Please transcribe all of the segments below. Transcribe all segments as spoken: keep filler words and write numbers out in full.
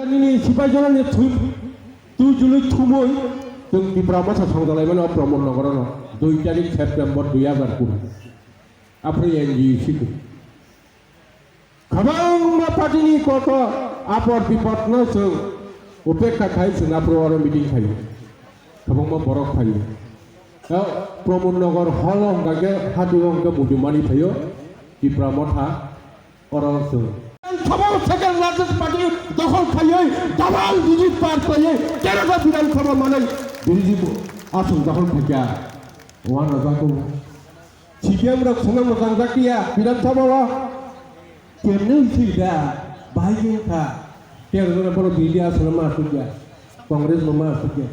Nini sipai jora ni thui, tui jului thumui, chwng Tipra Motha songjalai mano Pramod Nogor no, dui tarik September dui hajar kuri. Aphuru N G O C kuri. Kwbangma party ni koto apor bipod no chwng upekha khai chwng aphuru oro meeting khaio. Kwbangma borok khaio. Tei Pramod Nogor holo hwnkha khe hati o hwnkhe mujumani phaio Tipra Motha. Oro chwng. Sabao second largest party dokhol khaiwi double digit pass khaiwi terota Bidhan Sabha manwi B J P aswk dokhol khaikha. Wana jago. C P M rok sono mwchang jakya Bidhan Sabha o. Kemne wngsi da bahai khe kha. Tero jona borok B J P aswk ma aswk ya. Congress bo ma aswk ya.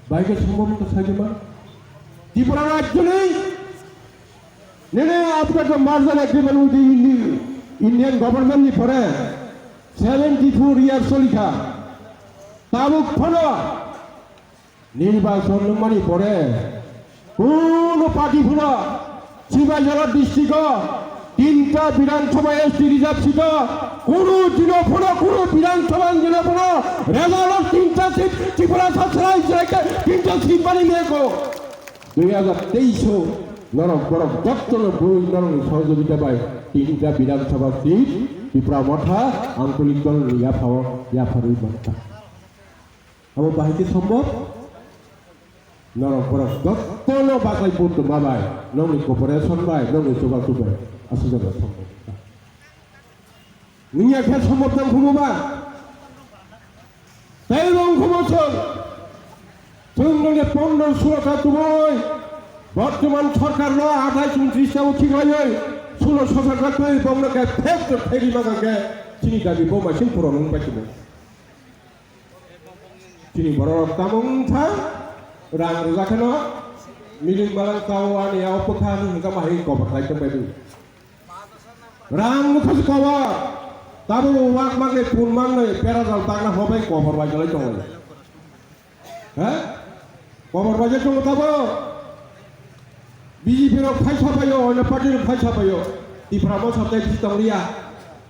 Bahai khe sombhob wngkha sajima. Tripura rajyoni Nini after the merger agreement with the Indi-, Indian government ni pore seventy four years choli kha. Tabuk phano nirbachon wngmani pore kunu party phano Sipaijala district o tinta Bidhan Sabha S T reserve seat o kunu dino phano kunu Bidhan Sabha ni dino phano result o tinta seat Tripura sa chwrai chwrai khe tinta seat mani meko. Dui hajar teis o norok borok jotono bui norokni sohojogita bai tinta Bidhan Sabha seat Tipra Motha Antolik Dol ni yaphao yapharwi mankha. Abo bahai khe sombhob? Norok borok jotono bachai vote tongma bai nokni cooperation bai nokni chubachu bai aswk jora sombhob. Nungya khe sombhob tong khumu ba? Tei bo wngkhumu chwng. Chwng nungya pondro sulo ta tubui. Bortoman sorkar no athai chwng tris ta uthi khlaiwi sulo sosak ta twi bongno khe phek to theri ma khe chini dabi bo machine puron wng pai tubui. Chini borok tamo wng thang rang rwjak kheno miling balang tao ani yao pwkha ni hwnkha ma hai kobor khai tong bai twi. Rang mukha se kobo. Tabuk wak mangnai, pun mangnai, pera jal takna hobai kobor bai jalai tongo. He? Kobor bai jai tongo tabuk. B J P rok phai sabaio, oino party rok phai sabaio. Tipra Motha tai bisi tongliya.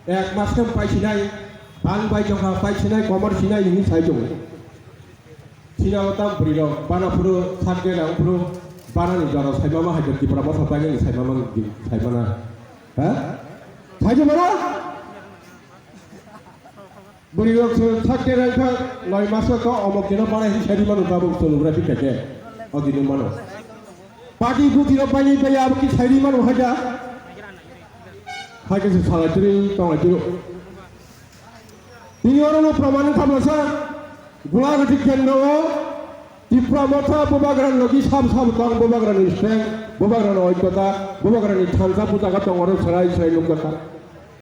Ek mas khe pai sinai, bang bai jokha pai sinai, komor sinai hinwi sai tongo. Sina o tam bwrwi rok bana phuru sak de rang phuru bana ni jora sai mama hai Tipra Motha bai ni sai mama ni sai mana. Ha? Sai de mana? Bwrwi rok se sak de rang kha noi mas ka omok dino bana hin sai di manu tabuk solo gra tik ke. O dino mano. Party buti rok bai ni bai abo ki sai di manu haja. Hai ke se salai tri tong ai tiro. Tini orono proman wngkha masa, Gulagati kendro o Tipra Motha bubagra logi sab sab tong bubagra ni strength, bubagra ni oikota, bubagra ni thansa puja ka tong oro serai serai nukjakha.